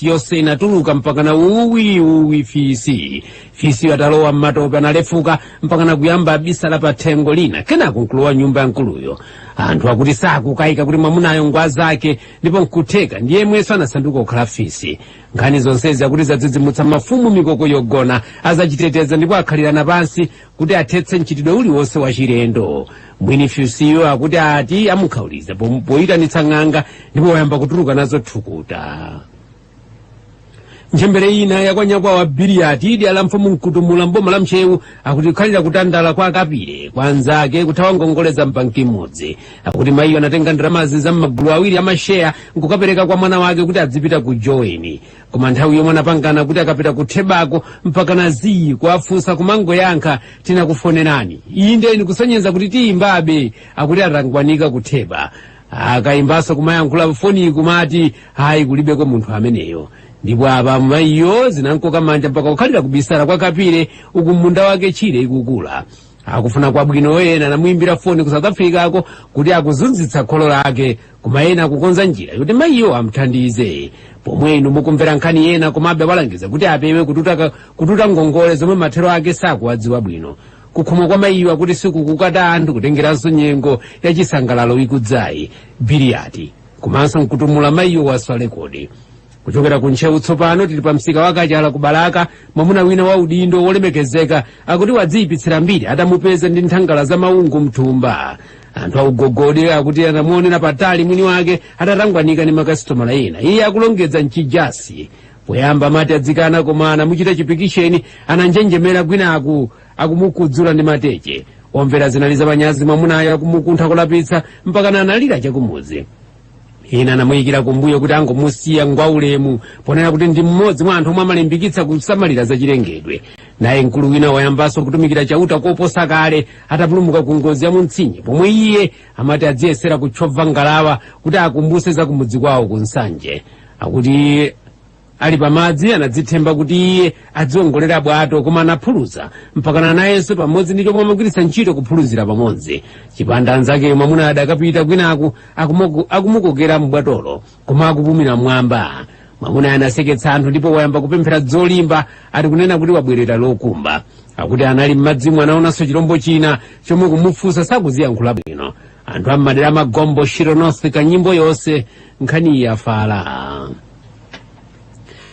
Yonse inatuluka mpakana uwi uwi fisi fisi atalowa mmatope analefuka mpakana kuyamba abisala pa thengo lina, kenako nkulowa nyumba ya mkuluyo. Anthu akuti sakukayika kuti mwamunayo ngwa zake ndipo nkutheka ndiye mweso anasanduka kukhala fisi. Nkhani zonsezi akuti zadzidzimutsa mafumu mikoko yogona azachiteteza, ndipo akhalirana pansi kuti athetse mchitidwe uliwonse wa chilendo. Mwini fisiyo akuti ati amukhauliza poyitanitsa ng'anga, ndipo wayamba kutuluka nazo thukuta. Ntchembere ina yakwanyakwawa Biliyati idi ala mfumu Mkutumula mboma la Mchewu akuti kukhalira kutandala kwa akapire kwa anzake kuthawa ngongole za mbanki imodzi. Akuti mayiyo anatenga ndalamazi za m'magulu awiri amasheya nkukapereka kwa mwana wake kuti adzipita ku joweni, koma nthawi yomwe anapangana kuti akapita kuthebako mpaka na ziyi kuafunsa kumangoyankha, "Tinakufonerani." Inde kusonyeza kuti tiyimbabe. Akuti atangwanika kutheba akayimbanso kumayankhula foni kumati hayi, kulibeko munthu ameneyo. Ndipo apa mayiyo zinankoka manja mpaka kukhalira kubisala kwa kapire uku munda wake chile ikukula. Akufuna kwabwino ena anamuyimbira foni ku South Africa ako kuti akuzunzitsa kholo lake, koma ena akukonza njira yoti mayiyo amthandize. Pomwe inu mukumvera nkhani ena komabe awalangiza kuti apewe kututa ngongole zomwe mathero ake sakuwadziwa bwino. Kukhumwa kwa mayiyo akuti sikukukata anthu kutengeranso nyengo ya chisangalalo ikudzayi. Biliyati komanso Nkutumula mayiyo waswa rekodi. Kuchokera ku Ntcheu tsopano tili pa msika wa Kachala ku Balaka. Mwamuna wina wa udindo wolemekezeka akuti wadziyipitsira mbiri atamupeza ndi nthangala za maungu mthumba. Anthu augogode akuti anamuonera patali mwini wake atatangwanika ndi makasitomala ena, iye akulongedza mchijasi. Poyamba amati adzikana, koma anamuchita chipikisheni, ananjenjemera kwinaku akumukudzula ndi mateche. Omvera, zinali zamanyazi, mwamunayo akumukuntha kulapitsa mpakana analira chakumudzi. Ena anamuyikira kumbuyo kuti angomusiya ngwaulemu, ponena kuti ndi mmodzi mwa anthu omwe amalimbikitsa kusamalira zachilengedwe. Naye mkulu wina wayambanso kutumikira Chauta koposa kale atapulumuka ku ngozi ya mumtsinje, pomwe iye amati adziyesera kutchova ngalawa kuti akumbuse za kumudzi kwawo ku Nsanje. Akuti ali pamadzi anadzithemba kuti iye adziwongolera bwato, koma anaphuluza mpakana nayenso pamodzi ndi chomwe amagwiritsa ntchito kuphuluzira pamodzi. Chipanda anzake, mwamuna adakapita kwinaku akumukokera mbwatolo koma akupumira mwamba. Mwamuna anaseketsa anthu ndipo wayamba kupemphera dzolimba, ati kunena kuti wabwerera lokumba. Akuti anali m'madzimu anaonanso chilombo china chomwe kumufunsa sakuziyankhula bwino. Anthu ammadera amagombo Shiro North kanyimbo yonse nkhani yafala.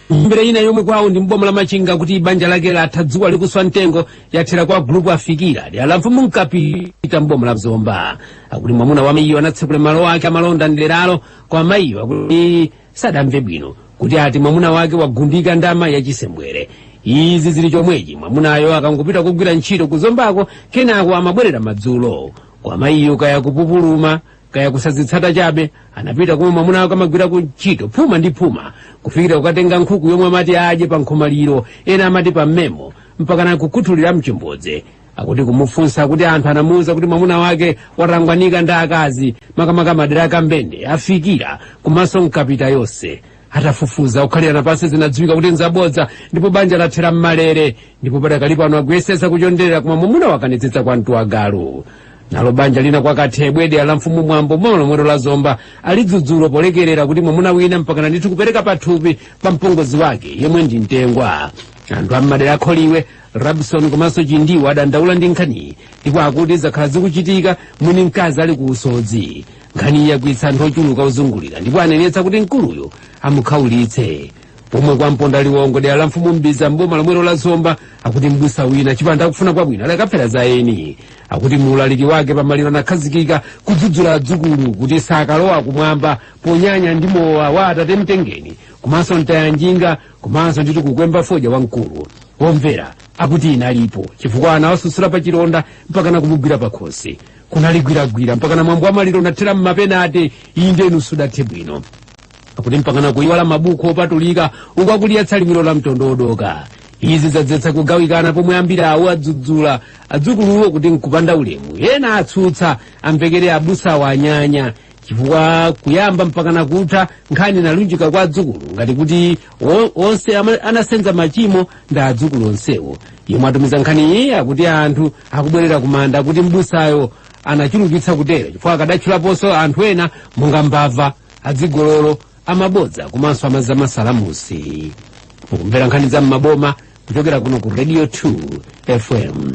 Mbere ina yomwe kwawo ndi mboma la Machinga kuti banja lake latha dzuwa likuswa mtengo yathera kwa gulupu afikira dera la mfumu Mkapita mboma la Zomba. Akuti mwamuna wa mayiyo anatsekula malo ake amalonda mderalo kwa mayiyo. Akuti sadamve bwino kuti ati mwamuna wake wagundika ndama yachisembwere. Izi zili chomwechi, mwamunayo akangopita kugwira ntchito kuzombako, kenako amabwerera madzulo. Kwa mayiyo kaya kupupuluma kaya kusazitsata chabe, anapita komwe mwamuna wake amagwira ku ntchito phuma ndi phuma kufikira kukatenga nkhuku yomwe amati adye pa nkhomaliro, ena amati pa mmemo, mpakana kukhuthulira mchimbudzi. Akuti kumufunsa kuti anthu anamuwuza kuti mwamuna wake watangwanika ndi akazi, makamaka madera akambende afikira komanso Mkapita yonse. Atafufuza kukhalirana pansi, zinadziwika kuti nzabodza ndipo banja lathera mmalere. Ndipo padakali pano akuyesesa kuchonderera, koma mwamuna wakanitsitsa kwa mtuwagalu. Nalo banja lina kwa Kathebwe dera la mfumu Mwambo boma lomwelo la Zomba alidzudzulo polekerera kuti mwamuna wina mpakana ndithu kupereka pathupi pa mpongozi wake yemwe ndi mtengwa. Anthu ammadera akholiwe Rabson komanso Chindiwa adandaula ndi nkhaniyi, ndipo akuti zakhala zikuchitika mwini mkazi ali ku usodzi. Nkhaniyi yakwiyitsa anthu ochuluka ozungulira, ndipo anenetsa kuti mkuluyo amukhaulitse. Pomwe kwa Mponda Liwongo dera la mfumu Mbiza mboma lomwelo la Zomba akuti mbusa wina chipanda akufuna kwabwino adakaphera za eni. Akuti muulaliki wake pamaliro anakhazikika kudzudzula adzukulu kuti sakalowa kumwamba ponyanya ndi mowa wa atate mtengeni komanso mtayanjinga komanso ndithu kukwemba fodya wamkulu. Womvera, akuti inalipo chifukwa anawasusula pa chilonda mpakana kumugwira pakhosi, kunaligwiragwira mpakana mwambo wa maliro unathera mmapenate. Indenu sudathe bwino. Akuti mpakana kuyiwala mabuku opatulika ukwakuliyatsa liwiro la mtondo odoka. Izi zadzetsa kugawikana pomwe ambiri awo adzudzula adzukuluwo kuti nkupanda ulemu, ena atsutsa amvekere abusawo anyanya chifukwa kuyamba mpakana kutha nkhani inalunjika kwa adzukulu ngati kuti onse anasenza machimo ndi adzukulu onsewo. Yemwe atumiza nkhani iyi akuti anthu akubwerera kumanda, akuti mbusayo anachulukitsa kutero chifukwa akadatchulaponso anthu ena monga mbava, adzigololo, amabodza komanso amazamasalamusi. Mukumvera nkhani za m'maboma kuchokera kuno ku Radio 2 FM.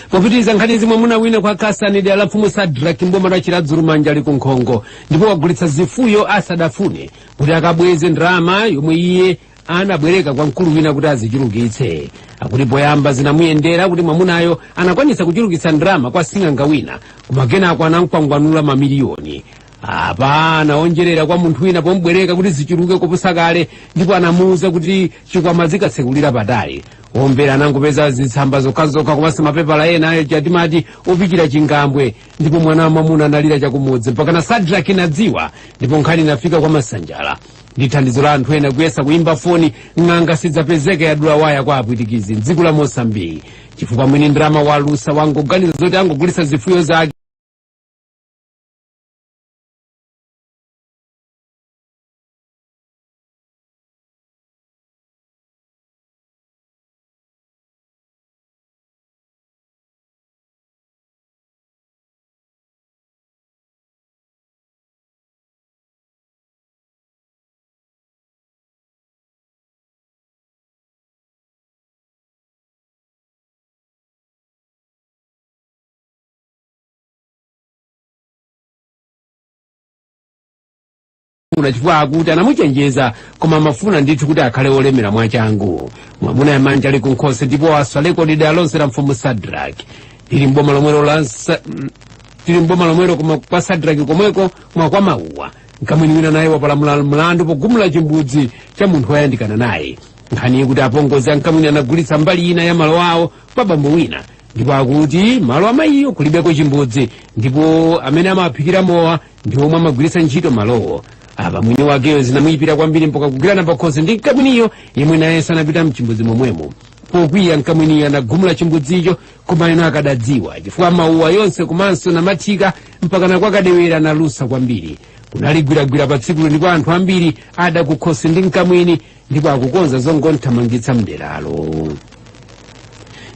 Popitiriza nkhani zimwe, mwamuna wina kwa Kasani dera la mfumu Sadraki mboma la Chiradzulu manja ali kunkhongo ndipo wagulitsa zifuyo asadafune kuti akabweze ndalama yomwe iye anabwereka kwa mkulu wina kuti azichulukitse. Akuti poyamba zinamuyendera kuti mwamunayo anakwanitsa kuchulukitsa ndalama kwa sing'anga wina, koma kenako anamkwangwanula mamiliyoni. Apa anaonjerera kwa munthu wina pomubwereka kuti zichuluke koposa kale, ndipo anamuwuza kuti chikwama zikatsekulira patali. Omvera anangopeza zitsamba zokhazokha komanso mapepala ena ayo chatimati opichira chingambwe, ndipo mwana wa mwamuna analira chakumudzi mpakana Sadraki nadziwa, ndipo nkhani inafika kwa Masanjala ndi thandizo la anthu ena kuyesa kuyimba foni. Ng'anga sidzapezeka, yadula waya kwa apwitikizi mdziko la Mosambiki chifukwa mwini ndalama walusa, wangoganiza zoti angogulitsa zifuyo zake. Chifukwa akuti anamuchenjeza koma amafuna ndithu kuti akhale olemera mwachangu. Mwamuna yamanja ali kunkhosi ndipo aswa rekodi dera lonse la mfumu Sadrak. Tili mboma lomwero la tili mboma lomwero koma kwa Sadraki komweko mwa kwa Mauwa, mkamwini wina naye wapalamula mlandu pogumula chimbudzi cha munthu woyandikana naye. Nkhani kuti apongozi amkamwini anagulitsa mbali ina ya malo awo kwa bambo wina, ndipo akuti malo amayiyo kulibeko chimbudzi ndipo amene amaphikira mowa ndi omwe amagwiritsa ntchito malowo. Apa mwini wakeyo zinamuyipira kwambiri mpaka kugwirana pakhosi ndi mkamwiniyo yemwe nayenso anapita mchimbudzi momwemo. Pokwiya mkamwiniyo anagumula chimbudzicho, koma ino akadadziwa chifukwa mauwa yonse komanso namathika mpakana kwakadewera analusa kwambiri. Kunaligwiragwira pa tsikulo ndipo anthu ambiri adakukhosi ndi mkamwini ndipo akukonza zongonthamangitsa mderalo.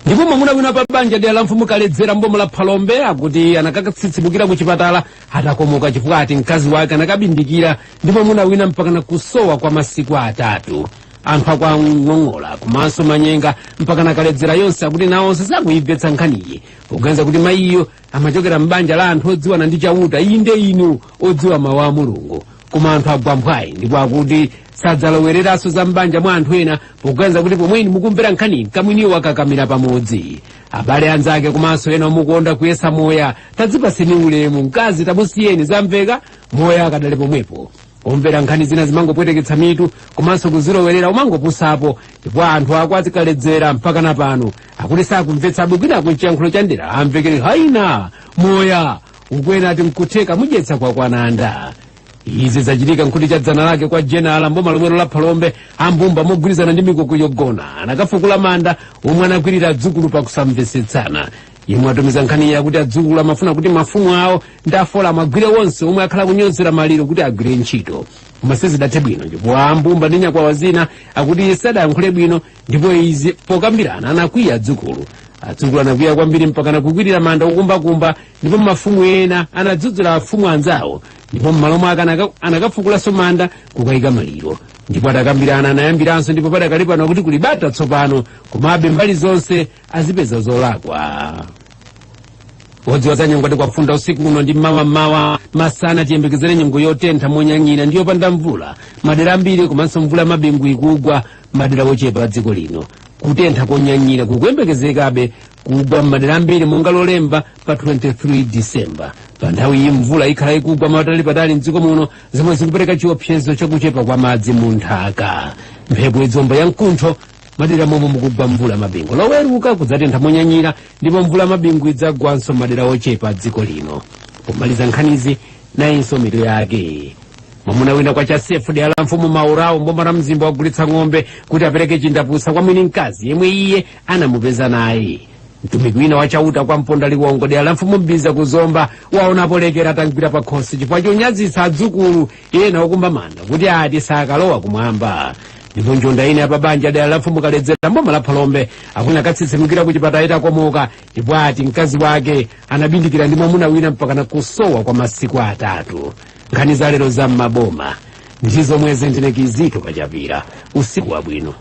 Ndipo mwamuna wina pa banja dera la mfumu Kaledzera mboma la Phalombe akuti anakatsitsimukira ku chipatala atakomoka chifukwa ati mkazi wake anakabindikira ndi mwamuna wina mpakana kusowa kwa masiku atatu. Anthu akwang'ong'ola komanso Manyenga mpakana Kaledzera yonse akuti nawonso sakuyimvetsa nkhaniyi, poganiza kuti mayiyo amachokera m'banja la anthu odziwana ndi Chauta, inde inu odziwa mawu a Mulungu, koma anthu agwamphwayi ndipo akuti sadzalowereranso za m'banja mwa anthu ena, poganiza kuti pomweni mukumvera nkhani kamwiniyo wakakamira pamodzi. Abale anzake komanso ena omukonda kuyesa moya, tadzipaseni ulemu, mkazi tamusiyeni, zamveka, moya akadali pomwepo. Omvera, nkhani zina zimangopweteketsa mitu komanso kuzilowerera umangopusapo, ndipo anthu akwazikaledzera mpaka na pano akuti sakumvetsa bwinako chiyankhulo cha ndera amvekere haina moya ukwena ati nkutheka mudyetsa kwakwananda. Izi zachitika nkuti cha dzana lake kwa Jenala mboma lomwelo la Phalombe, ambumba mogwirizana ndi mikoko yogona anakafukula manda omwe anakwirira adzukulu pakusamvetsetsana. Yemwe atumiza nkhani yakuti adzukulu amafuna kuti mafumu awo ndi afola amagwire wonse omwe akhala kunyozera maliro kuti agwire ntchito, koma sizidathe bwino ndipo ambumba ndi nyakwawa zina akuti sadayankhule bwino, ndipo izi pokambirana anakwiya adzukulu. Adzukulu anakwiya kwambiri mpakana kukwirira manda okumbakumba, ndipo mafumu ena anadzudzula afumu anzawo, ndipo m'malo mwake anakafukulanso manda kukayika maliro, ndipo atakambirana anayambiranso, ndipo padakali pano kuti kulibata tsopano, komabe mbali zonse azipeza zolakwa. Wodziwa za nyengo kwafunda usiku uno ndi mmawammawa masana tiyembekezere nyengo yotentha monyanyira ndi yopanda mvula madera ambiri, komanso mvula mabingu ikugwa madera ochepa a dziko lino. Kutentha konyanyira kukuyembekezekabe kugwa m'madera ambiri monga Lolemba pa 23 Disemba. Pa nthawi iyi mvula ikhala ikugwa patali mdziko muno, zomwe zikupereka chiopsezo chakuchepa kwa madzi mu nthaka. Mphepo idzomba ya mkuntho madera momwe mukugwa mvula mabingu. Loweruka kudzatentha monyanyira ndipo mvula mabingu idzagwanso madera ochepa a dziko lino. Pomaliza nkhanizi, nayinso mitu yake. Mwamuna wina kwa Chasefu dera la mfumu Maurawo mboma la Mzimba wagulitsa ng'ombe kuti apereke chindapusa kwa mwini mkazi yemwe iye anamupeza naye. Mtumiki wina wachauta kwa Mponda Liwongo dera la mfumu Mbiza kuzomba waona polekera atangwira pa khosi chifukwa chonyazitsa adzukulu ena okumba manda kuti ati sakalowa kumwamba. Ndipo njonda ina yapabanja dera la mfumu Kaledzera mboma la Phalombe akuna akatsitsimukira ku chipatala itakomoka ndipo ati mkazi wake anabindikira ndi mwamuna wina mpakana kusowa kwa masiku atatu. Nkhani za lero za m'maboma Ndi zomwezi. Ndine Kizito Kachapira, usiku wabwino.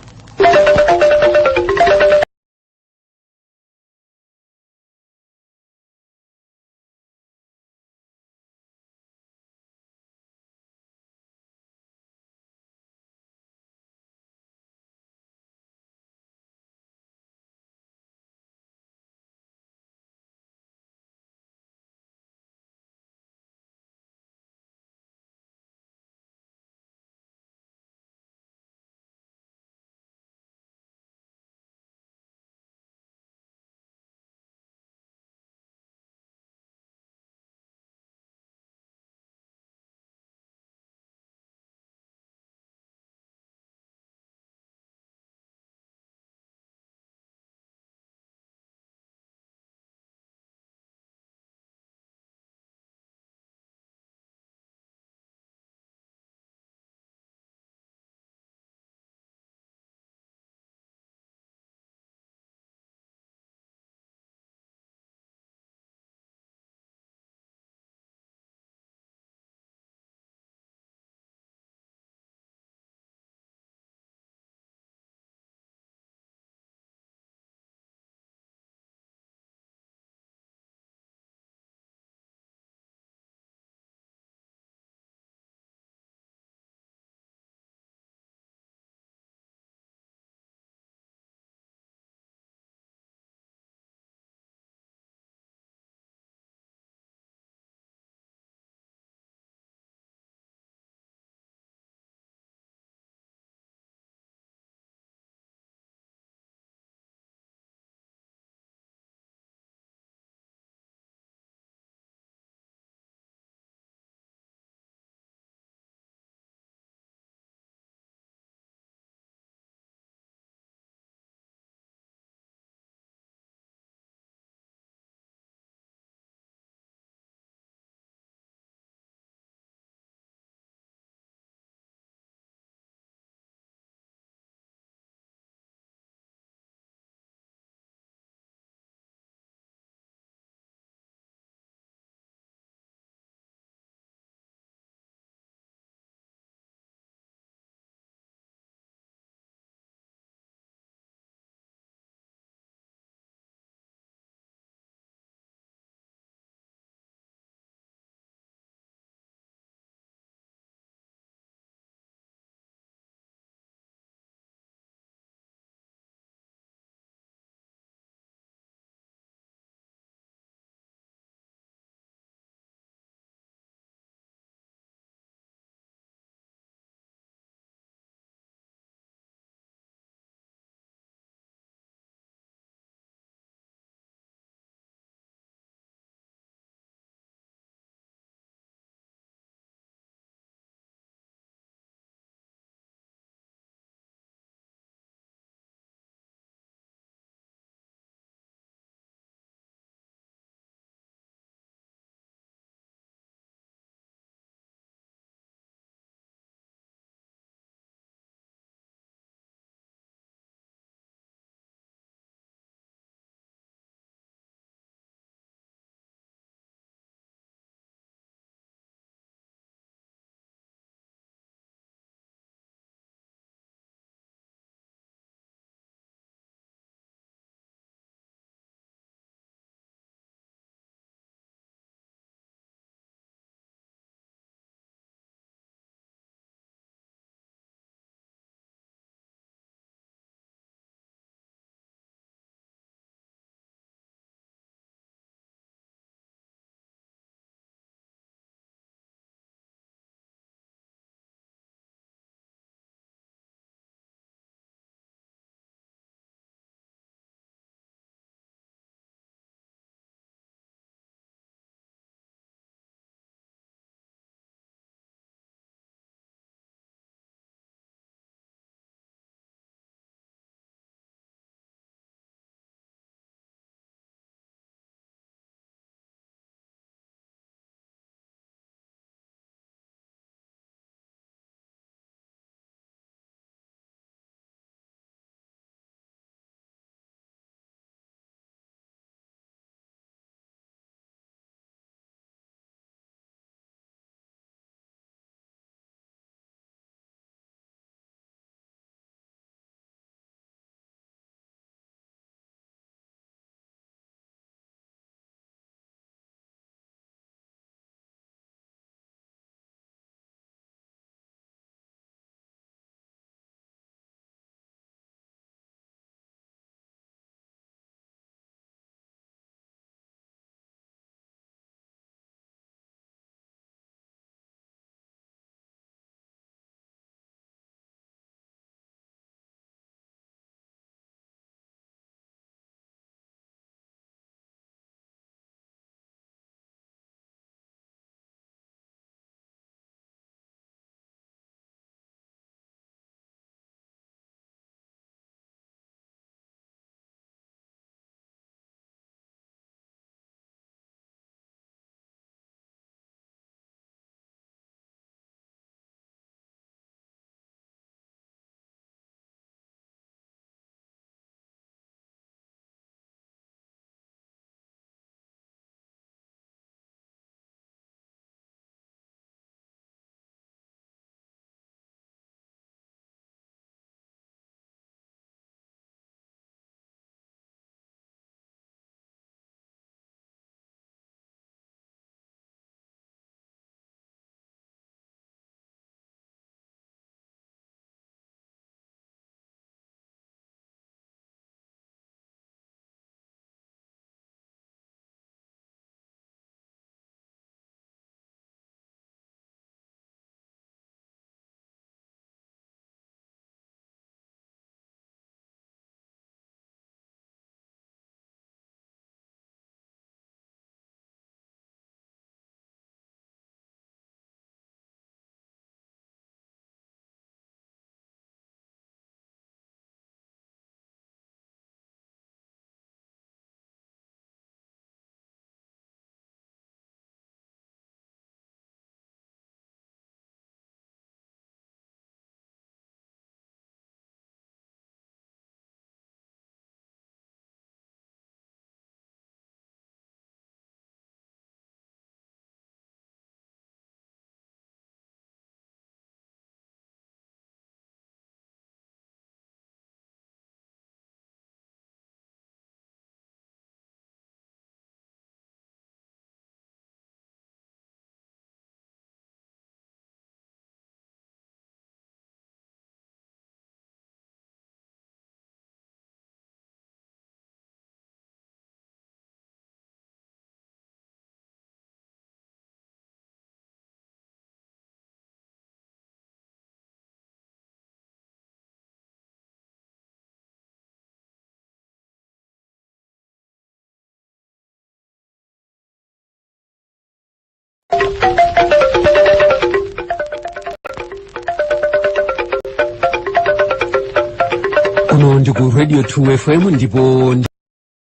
Kuno ndi ku Radio 2 FM ndipo ndi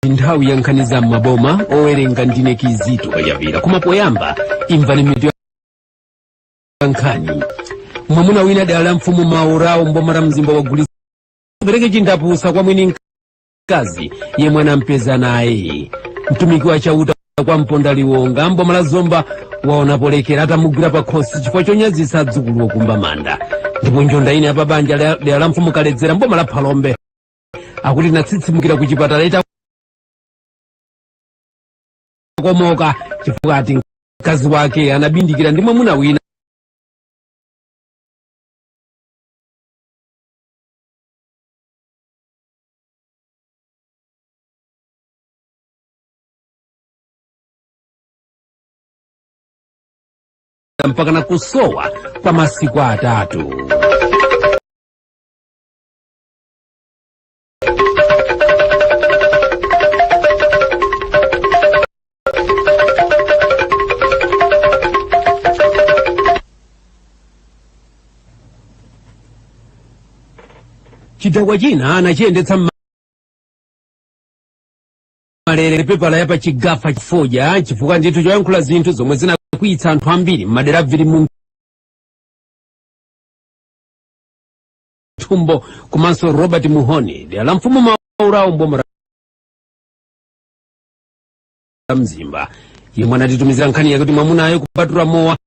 nthawi ya nkhani za m'maboma. Owerenga ndine Kizito Kachapira. Koma poyamba imvani mitu ya nkhani. Mwamuna wina dera la mfumu Maurawo mboma la Mzimba wagulitsa pereke chindapusa kwa mwini mkazi yemwe anampeza naye. Mtumiki wa Chauta kwa Mponda Liwonga mboma la Zomba waona polekera atamugwira pa khosi chifukwa chonyazitsa adzukulu okumba manda. Ndipo njonda ina pa banja dera la mfumu Kaledzera mboma la Phalombe akuti inatsitsimukira ku chipatala itakomoka chifukwa ati mkazi wake anabindikira ndi mwamuna wina mpaka na kusowa kwa masiku 3. Chidakwa china anachiyendetsa malere pepala ya pachigafa chifodya chifukwa ndithu choyankhula zinthu zomwe zinakwiyitsa anthu ambiri m'madera aviri mu Mthumbo komanso Robert Muhoni dera la mfumu Maurawo mboma la Mzimba, yemwe anatitumizira nkhani yakuti mwamunayo kupatula mowa